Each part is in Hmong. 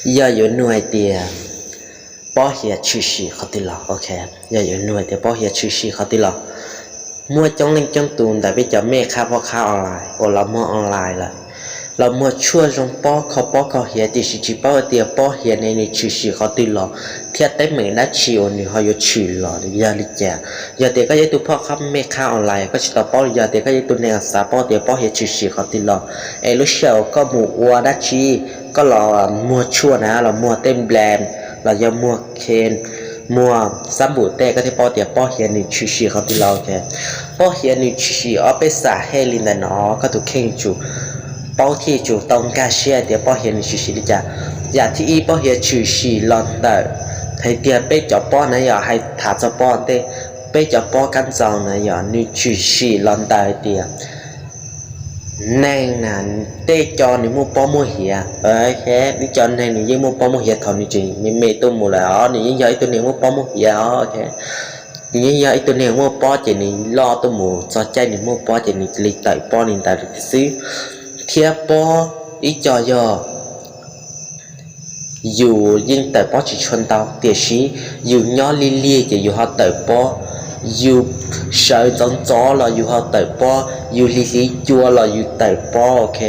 Yog yuav nug hais tias pob hiav tshwm sim qhov twg los, ok, yog yuav nug hais tias pob hiav tshwm sim qhov twg los, muaj coob leej coob tus ntawm peb cov mej qhab pob qhab online uas los muag online lawm, los muag tshuaj zoo pob kho pob kho hiav, tiam sis tsis paub tias pob hiav ne nws tshwm sim qhov twg los thiab teeb meem dab tsi uas nws ho yuav tshwm los yog li cas. Yog tias koj yog ib tug phoj qhab mej qhab online, koj tsis tau paub, yog tias koj yog ib tug neeg xav paub tias pob hiav tshwm sim qhov twg los, es lub sij hawm koj mus ua dab tsi, koj los muag tshuaj na, los muag tej nplan, los yog muag khen, muag xab npum tej, koj thiaj paub tias pob hiav nws tshwm sim qhov twg los. Pob hiav nws tshwm sim ob peb xam hej li ntawm no, koj tus kheej yuav tsum paub thiab yuav tsum tau nkag siab hais tias pob hiav nws tshwm sim li cas. Yam thib ib, pob hiav tshwm sim los ntawm, hais tias peb cov pob na, yog hais tham txog pob ntej, peb cov pob kab ntxaus na yog nws tshwm sim los ntawm hais tias neeg na, tej co nws muaj pob muaj hiav, ib co neeg nws yeej muaj pob muaj hiav thaum nws tseem me me tuaj mus lawm os, nws yeej yog ib tug neeg muaj pob muaj hiav os. Nws yeej yog ib tug neeg muaj pob ces nws loj tuaj mus txog caij nws muaj pob ces nws cia li tawm pob li ntawd xwb. Thiab pob ib co yog yus yeej tawm pob tsis tshua ntau, tiam sis yus nyob lig lig ces yus ho tawm pob, yus sawv ntxov ntxov los yus ho tawm pob, yus hliv hliv cua los yus tawm pob, ok.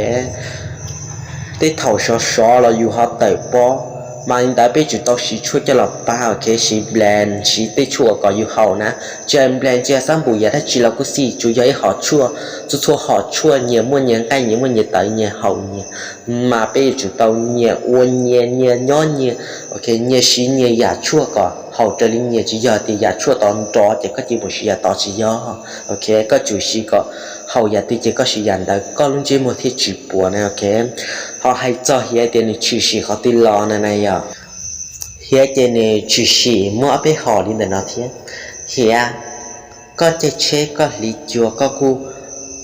Tej thaum sov sov los yus ho tawm pob. Mas li ntawd peb tsum tau siv tshuaj coj los pab, ok, siv nplan, siv tej tshuaj uas kom yus haum na. Tsis hais nplan, tsis hais xab npum yam dab tsi los kuj xij, tsuas yog ib hom tshuaj, txhua txhua hom tshuaj nyias muaj nyias nqaij, nyias muaj nyias tawv, nyias haum nyias. Mas peb yuav tsum tau nyias ua nyias, nyias nyob nyias, ok, nyias siv nyias yam tshuaj kom haum raws li nyias, tsis yog tias yam tshuaj tod nrov ces koj cia mus siv yam tod, tsis yog, ok. Koj tsum siv kom haum yam twg ces koj siv yam ntawd, koj lub ntsej muag thiaj tsis puas na, ok. Ho hais txog hiav tias nws tshwm sim qhov twg los na, na yog hiav ces nws tshwm sim muaj ob peb hom li ntawm no thiab. Hiav, koj caij tsheb koj hliv cua koj kuj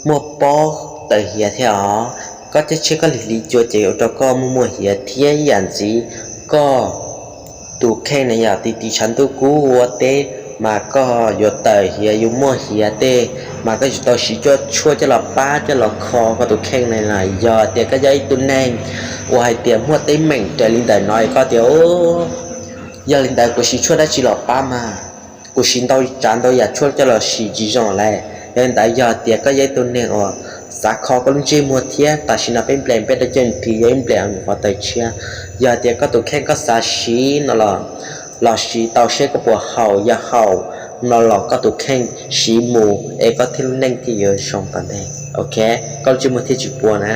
muaj pob tawm hiav thiab os. Koj caij tsheb koj hliv hliv cua ces ua rau koj muaj muaj hiav thiab. Ib yam ntxiv, koj tus kheej na yog tiv tiv tshav ntuj kub ua teb, mas koj yuav tawm hiav yuav muaj hiav tej, mas koj yuav tau siv tshuaj coj los pab coj los kho koj tus kheej na. Yog tias koj yog ib tug neeg uas hais tias muaj teeb meem raws li ntawm no es koj tias, yog li ntawd kuv siv tshuaj dab tsi los pab mas, kuv siv ntau tsav ntau yam tshuaj coj los sim tsis zoo lawm. Yog li ntawd yog tias koj yog ib tug neeg uas xav kho koj lub ntsej muag thiab, tam sim no peb nplan peb dab coj nthi yog ib nplan nyuam qhuav tawm tshiab. Yog tias koj tus kheej koj xav siv no los, los siv tau seb koj puas haum, yog haum no los koj tus kheej siv mus es koj thiaj lub neej thiaj yuav zoo tom ntej, ok, koj lub ntsej muag thiaj tsis puas na.